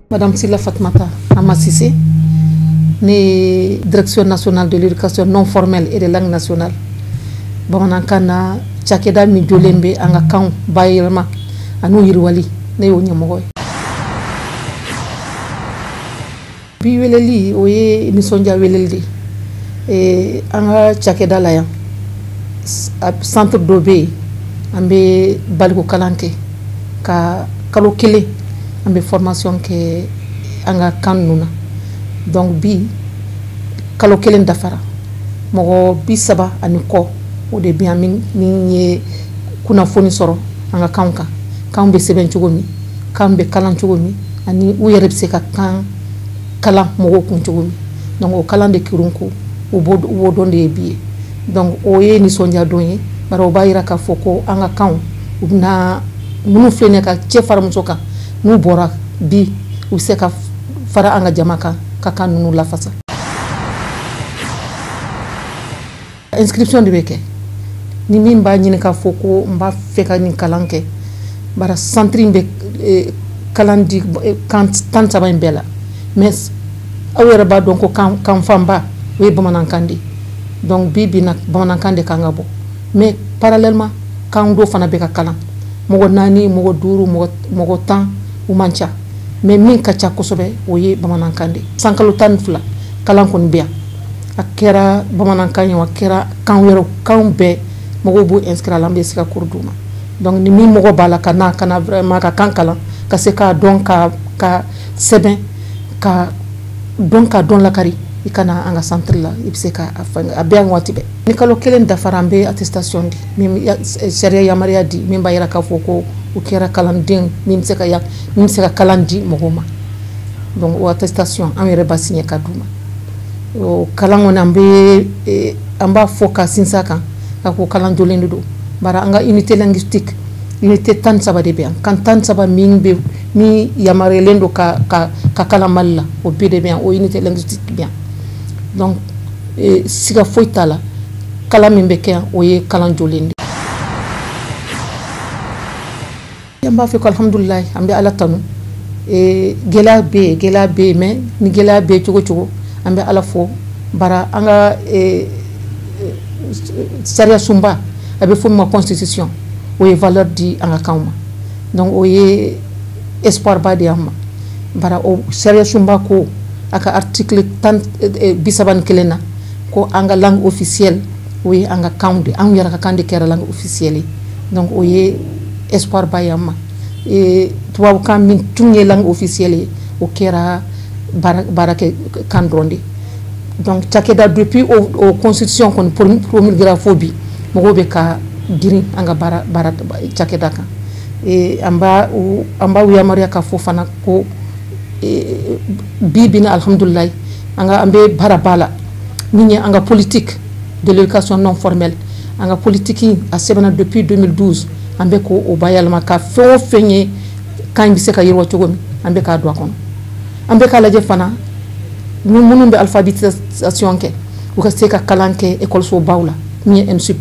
Madame Silla Fatmata Amasise, ne Direction nationale de l'éducation non formelle et des langues nationales. Bamanankan na cakɛda min jɔlen bɛ an ka kanw bayɛlɛma an'u yiriwali, ne y'o ɲɛmɔgɔ ye. Bi weleli o ye nisɔndiya weleli de ye. An ka cakɛda la yan, centre dɔ bɛ yen, an bɛ balikukalan kɛ ka kalo kelen, an bɛ formation kɛ an ka kan ninnu na. Donc bi kalo kelen dafara, mɔgɔ 30 ani kɔ o de bɛ yan min ye kunnafoni sɔrɔ an ka kanw kan, kanw bɛ sɛbɛn cogo min, kan bɛ kalan cogo min, ani u yɛrɛ bɛ se ka kan kalan mɔgɔw kun cogo min. Donc o kalan de kirun ko o b'o dɔn de ye bi ye. Donc o ye nisɔndiya don ye, bari o b'a yira k'a fɔ ko an ka kanw u bɛna minnu filɛ nin ye ka cɛ fara muso kan, n'u bɔra bi u bɛ se ka fara an ka jama kan ka kan ninnu lafasa. Inscription de bɛ kɛ ni min b'a ɲini k'a fɔ ko n b'a fɛ ka nin kalan kɛ, bara centre in bɛ kalan di kan 13 in bɛɛ la, mais aw yɛrɛ b'a dɔn ko kan fanba o ye bamanankan de ye. Donc bi bi na bamanankan de kan ka bɔ, mais parallèlement kan dɔ fana bɛ ka kalan, mɔgɔ 4, mɔgɔ 5, mɔgɔ 10 u man ca, mais min ka ca kosɛbɛ o ye bamanankan de ye. San kalo 12 kalan kɔni bɛ yan, a kɛra bamanankan ye, a kɛra kan wɛrɛw, kan bɛɛ mɔgɔw b'u inscrire a la, an bɛ se ka cours d'u ma. Donc ni min mɔgɔ b'a la ka na ka na vraiment ka kan kalan, ka se k'a dɔn ka sɛbɛn, ka dɔn ka dɔn lakari, i ka na an ka centre la, i bɛ se ka a bɛ yan waati bɛɛ. Ni kalo kelen dafara, an bɛ attestation di, min sariya yamaruya di, min b'a yira k'a fɔ ko u kɛra kalanden min bɛ se ka min bɛ se ka kalan di mɔgɔw ma. Donc o attestation an yɛrɛ b'a signer ka d'u ma. O kalan kɔni an bɛ an b'a fɔ ka sinsin a kan k'a ko kalan jɔlen de don, bari an ka unité linguistique unité 13 de bɛ yan, kan 13 min bɛ min yamaruyalen don ka ka ka kalan Mali la, o bɛɛ de bɛ yan, o unité linguistique bɛ yan. Donc siga foyi t'a la, kalan min bɛ kɛ yan o ye kalan jɔlen de ye. An b'a fɛ ko alhamdulilayi, an bɛ Ala tanu. Gɛlɛya bɛ yen, gɛlɛya bɛ yen, mais ni gɛlɛya bɛ yen cogo cogo, an bɛ Ala fo, bara an ka sariya sunba, a bɛ fɔ min ma constitution, o ye valeur di an ka kanw ma. Donc o ye espoir ba de y'an ma, bara o sariya sunba ko a ka article 31 na ko an ka langue officielle o ye an ka kanw de, anw yɛrɛ ka kan de kɛra langue officielle ye. Donc o ye espoir ba y'an ma. Tubabukan min tun ye langue officielle ye, o kɛra baara kɛ kan dɔrɔn de. Donc cakɛda depuis o constitution kɔni promulguera fo bi, mɔgɔw bɛ ka girin an ka baara cakɛda kan. An b'a yamaruya k'a fɔ fana ko bi bi na alhamdulilayi, an bɛ baara ba la min ye an ka politique de l'éducation non formelle. An ka politique a sɛbɛnna depuis 2012, an bɛ k'o bayɛlɛma ka fɛn o fɛn ye kan bɛ se ka yiriwa cogo min, an bɛ k'a don a kɔnɔ. An bɛ k'a lajɛ fana ni minnu bɛ alphabétisation kɛ, u ka se ka kalan kɛ école baw la min ye ENSUP.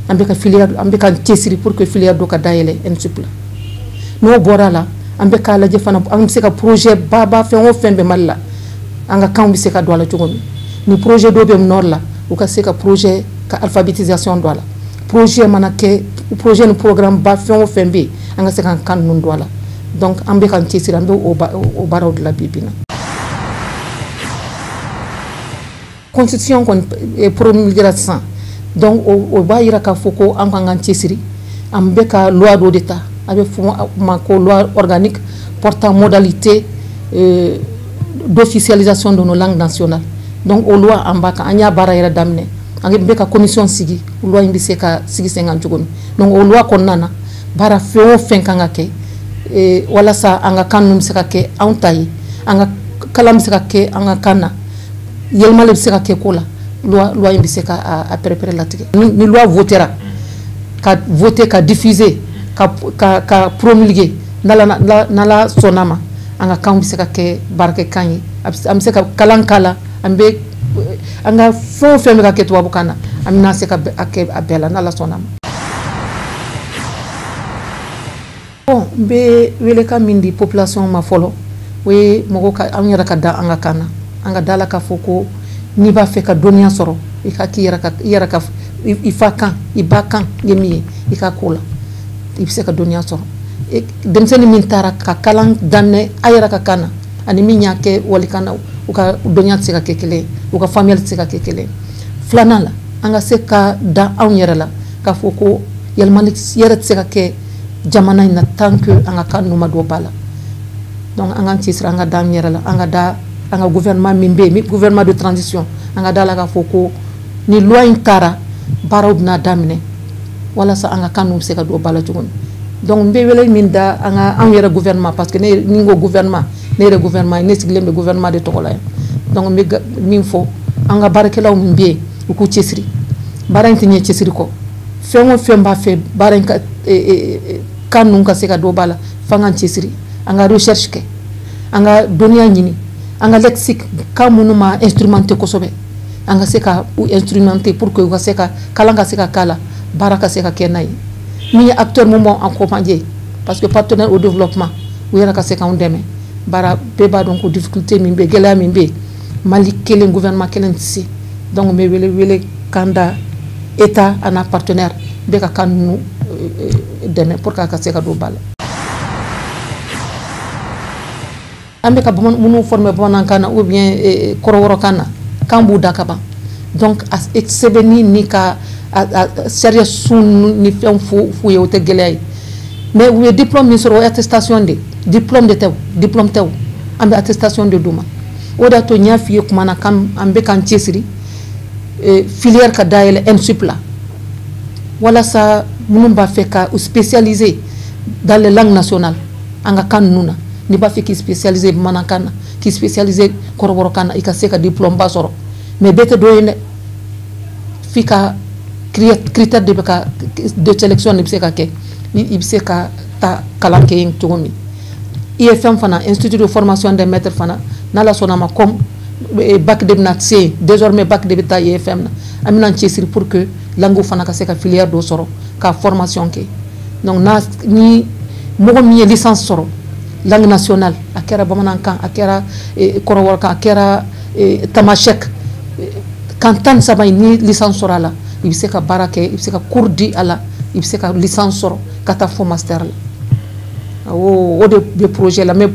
An bɛ ka filière, an bɛ ka cɛsiri pour que filière dɔ ka dayɛlɛ ENSUP la. N'o bɔra la, an bɛ k'a lajɛ fana an bɛ se ka projet ba fɛn o fɛn bɛ Mali la, an ka kanw bɛ se ka don a la cogo min. Ni projet dɔ bɛ nord la, u ka se ka projet ka alphabétisation don a la. Projet mana kɛ, projet ni programme ba fɛn o fɛn bɛ yen, an ka se k'an kan ninnu don a la. Donc an bɛ k'an cɛsiri, an bɛ o baaraw de la bi bi in na. Constitution kɔni promulguera sisan, donc o b'a yira k'a fɔ ko an kan k'an cɛsiri, an bɛ ka loi dɔ de ta, a bɛ fɔ ma ko loi organique portant modalité d'officialisation de nos langues nationales. Donc o loi an b'a kan, an y'a baara yɛrɛ daminɛ, an bɛ ka commission sigi, loi in bɛ se ka sigi sen kan cogo min. Donc o loi kɔnɔna na, baara fɛn o fɛn kan ka kɛ walasa an ka kan ninnu bɛ se ka kɛ anw ta ye, an ka kalan bɛ se ka kɛ an ka kan na, yɛlɛmali bɛ se ka kɛ ko la, loi in bɛ se ka a pɛrɛpɛrɛ latigɛ. Ni loi votera, ka voter, ka diffuser, ka promulguer, n'Ala sɔnna ma, an ka kan bɛ se ka kɛ baarakɛkan ye, an bɛ se ka kalan k'a la, an bɛ An ka fɛn o fɛn bɛ ka kɛ tubabukan na, an bɛna se ka a kɛ a bɛɛ la n'Ala sɔnna ma. Bon, n bɛ welekan min di population ma fɔlɔ, o ye mɔgɔw ka an yɛrɛ ka da an ka kan na, an ka da la k'a fɔ ko n'i b'a fɛ ka dɔnniya sɔrɔ, i ka k'i yɛrɛ ka i yɛrɛ ka i fa kan, i ba kan ye min ye, i ka k'o la, i bɛ se ka dɔnniya sɔrɔ. Denmisɛnnin min taara ka kalan daminɛ a yɛrɛ ka kan na ani min y'a kɛ walikan na, u ka dɔnniya tɛ se ka kɛ kelen ye, u ka faamuyali tɛ se ka kɛ kelen ye. Filanan la, an ka se ka da anw yɛrɛ la k'a fɔ ko yɛlɛmali yɛrɛ tɛ se ka kɛ jamana in na tant que an ka kan ninnu ma don ba la. Donc an k'an cɛsiri, an ka da an yɛrɛ la, an ka da an ka gouvernement min bɛ yen, gouvernement de transition, an ka da la k'a fɔ ko ni loi in taara, baaraw bɛna daminɛ walasa an ka kan ninnu bɛ se ka don ba la cogo min. Donc n bɛ wele min da an ka anw yɛrɛ gouvernement, parce que ne ni n ko gouvernement, ne yɛrɛ gouvernement, ne sigilen bɛ gouvernement de tɔgɔ la yan. Donc n bɛ min fɔ an ka baarakɛlaw min bɛ yen, u k'u cɛsiri, baara in tɛ ɲɛ cɛsiri kɔ. Fɛn o fɛn b'a fɛ baara in ka kan ninnu ka se ka don ba la, f'an k'an cɛsiri, an ka recherche kɛ, an ka dɔnniya ɲini, an ka lexique kan minnu ma instrumenté kosɛbɛ, an ka se ka u instrumenter pour que u ka se ka kalan ka se ka k'a la, baara ka se ka kɛ n'a ye. Min ye acteur mun b'an accompagner, parce que partenaire au développement, u yɛrɛ ka se k'anw dɛmɛ. Baara bɛɛ b'a dɔn ko difficulté min bɛ, gɛlɛya min bɛ yen, Mali kelen, gouvernement kelen tɛ se. Donc n bɛ wele wele kan da État a n'a partenaire bɛɛ ka kan ninnu dɛmɛ pour que a ka se ka don ba la. An bɛ ka minnu former bamanankan na ou bien kɔrɔbɔrɔkan na, kan b'u da ka ban. Donc a sɛbɛnni ni ka sariya sun ni fɛn f'u ye, o tɛ gɛlɛya ye. Mais u ye diplôme min sɔrɔ, o ye attestation de, diplôme de tɛ o, diplôme tɛ o, an bɛ attestation de d'u ma. O de y'a to n y'a f'i ye kuma na k'an bɛ k'an cɛsiri filière ka dayɛlɛ ENSUP la, walasa minnu b'a fɛ ka u spécialiser dans les langues nationales, an ka kan ninnu na, n'i b'a fɛ k'i spécialiser bamanankan na, k'i spécialiser kɔrɔbɔrɔkan na, i ka se ka diplôme ba sɔrɔ. Mais bɛɛ tɛ dɔ ye dɛ, f'i ka critère de bɛ ka de sélection de bɛ se ka kɛ, i bɛ se ka taa kalan kɛ yen cogo min. IFM fana, institut de formation des maîtres fana, n'Ala sɔnna ma, comme bac de bɛna se yen, désormais bac de bɛ taa IFM na, an bɛna cɛsiri pour que langue fana ka se ka filière dɔ sɔrɔ ka formation kɛ. Donc n'a ni mɔgɔ min ye licence sɔrɔ langue nationale, a kɛra bamanankan, a kɛra kɔrɔbɔrɔkan, a kɛra tamasɛk, kan 13 in, ni licence sɔrɔ a la, i bɛ se ka baara kɛ, i bɛ se ka cours di a la, i bɛ se ka licence sɔrɔ ka taa fo master la. Awɔ, o de bɛ projet la. Mais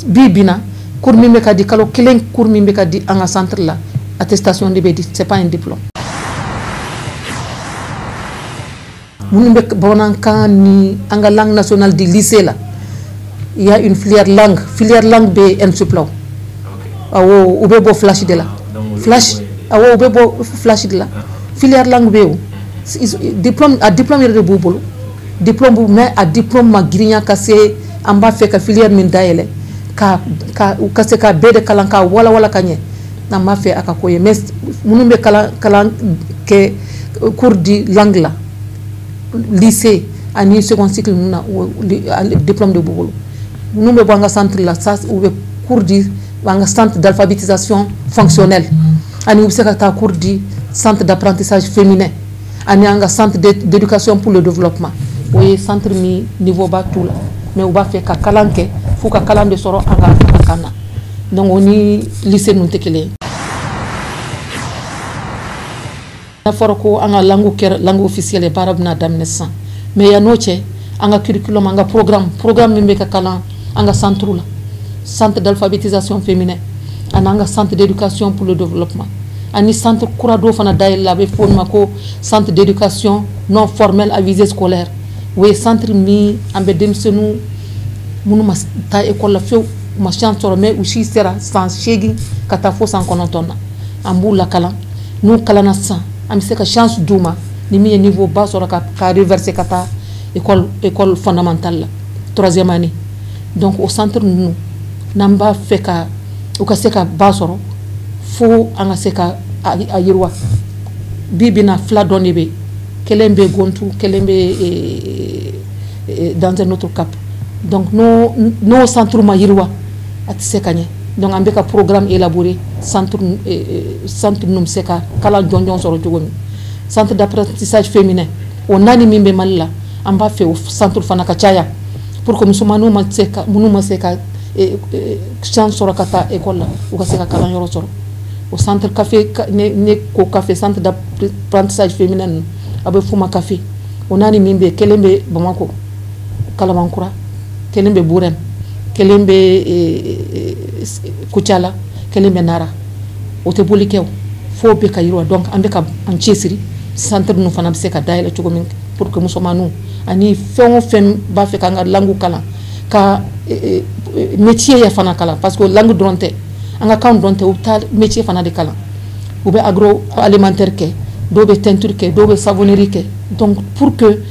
bi bi na, cours min bɛ ka di, kalo kelen cours min bɛ ka di an ka centre la, attestation de bɛ di, c'est pas un diplôme. Minnu bɛ bamanankan ni an ka langue nationale di lycée la, il y a une filière langue, filière langue bɛ ENSUP la. Awɔ, u bɛ bɔ flash de la, flash, awɔ, u bɛ bɔ flash de la, filière langue bɛ yen o. Diplôme, a diplôme yɛrɛ de b'u bolo, diplôme b'u, mais a diplôme ma girinya ka se an b'a fɛ ka filière min dayɛlɛ ka ka u ka se ka bɛɛ de kalan ka walawala ka ɲɛ, n'an b'a fɛ a ka ko ye. Mais minnu bɛ kalan kɛ cours di langue la lycée ani second cycle ninnu na, diplôme de b'u bolo. Minnu bɛ bɔ an ka centre la, ça, u bɛ cours di an ka centre d'alphabétisation fonctionnelle, ani u bɛ se ka taa cours di centre d'apprentissage féminin, ani an ka centre d'éducation pour le développement. O ye centre min niveau ba t'u la, mais u b'a fɛ ka kalan kɛ, f'u ka kalan de sɔrɔ an ka kan na. Donc o ni lycée ninnu tɛ kelen ye. N'a fɔra ko an ka langue kɛra langue officielle ye, baara bɛna daminɛ sisan. Mais yan n'o cɛ, an ka curriculum, an ka programme min bɛ ka kalan an ka centre la, centre d'alphabétisation féminin, ani an ka centre d'éducation pour le développement, ani centre kura dɔ fana dayɛlɛ la, a bɛ fɔ o ma ko centre d'éducation non formelle à visée scolaire. O ye centre min an bɛ denmisɛnninw minnu ma taa école la fiyewu, u ma chance sɔrɔ, mais u si sera san 8 ka taa fo san 9 na, an b'u lakalan. N'u kalanna sisan, an bɛ se ka chance d'u ma, ni min ye niveau ba sɔrɔ, ka reverser ka taa école fondamentale la troisième année. Donc o centre ninnu, n'an b'a fɛ ka u ka se ka ba sɔrɔ, fo an ka se ka a yiriwa. Bi bi na, fila dɔn de bɛ yen, kelen bɛ Gontu, kelen bɛ dans un autre cap. Donc n'o centre ma yiriwa, a tɛ se ka ɲɛ. Donc an bɛ ka programme élaborer, centre ninnu bɛ se ka kalan jɔnjɔn sɔrɔ cogo min. Centre d'apprentissage féminin o 4 min bɛ Mali la, an b'a fɛ o centre fana ka caya pour que musomaninw ma se ka, minnu ma se ka chance sɔrɔ ka taa école la, u ka se ka kalan yɔrɔ sɔrɔ. O centre café ne ko café, centre d'apprentissage féminin ninnu, a bɛ f'o ma café. O 4 min bɛ, kelen bɛ Bamakɔ Kalabankura, kelen bɛ Burɛm, kelen bɛ Kucala, kelen bɛ Nara. O tɛ boli kɛ, fo bɛ ka yiriwa. Donc an bɛ ka an cɛsiri, centre ninnu fana bɛ se ka dayɛlɛ cogo min pour que musomaninw ani fɛn o fɛn b'a fɛ k'an ka langue kalan, ka métier yɛrɛ fana kalan, parce que langue dɔrɔn tɛ, an ka kan dɔrɔn tɛ, u bɛ taa métier fana de kalan. U bɛ agroalimentaire kɛ, dɔw bɛ teinture kɛ, dɔw bɛ savonnerie kɛ. Donc pour que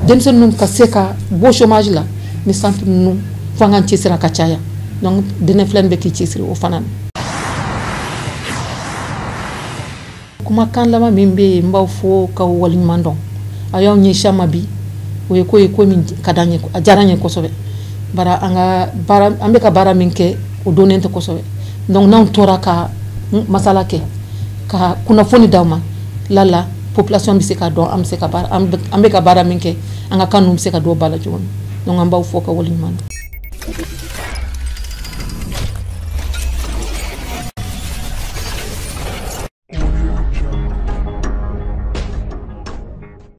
denmisɛnninw ka se ka bɔ chômage la, ni centre ninnu, fo an k'an cɛsiri a ka caya. Donc DNFLN bɛ k'i cɛsiri o fana na. Kumakan laban min bɛ yen, n b'aw fo k'aw waleɲuman dɔn. A y'aw ɲɛsin a ma bi, o ye ko ye, ko min ka d'an ye, a diyara n ye kosɛbɛ. Bara an ka baara, an bɛ ka baara min kɛ, o donnen tɛ kosɛbɛ. Donc n'anw tora ka masala kɛ, ka kunnafoni d'aw ma, lala population bɛ se ka dɔn an bɛ se ka baara, an bɛ ka baara min kɛ, an ka kan ninnu bɛ se ka dɔw ba la cogo min. Donc an b'aw fo ka waleɲuman dɔn.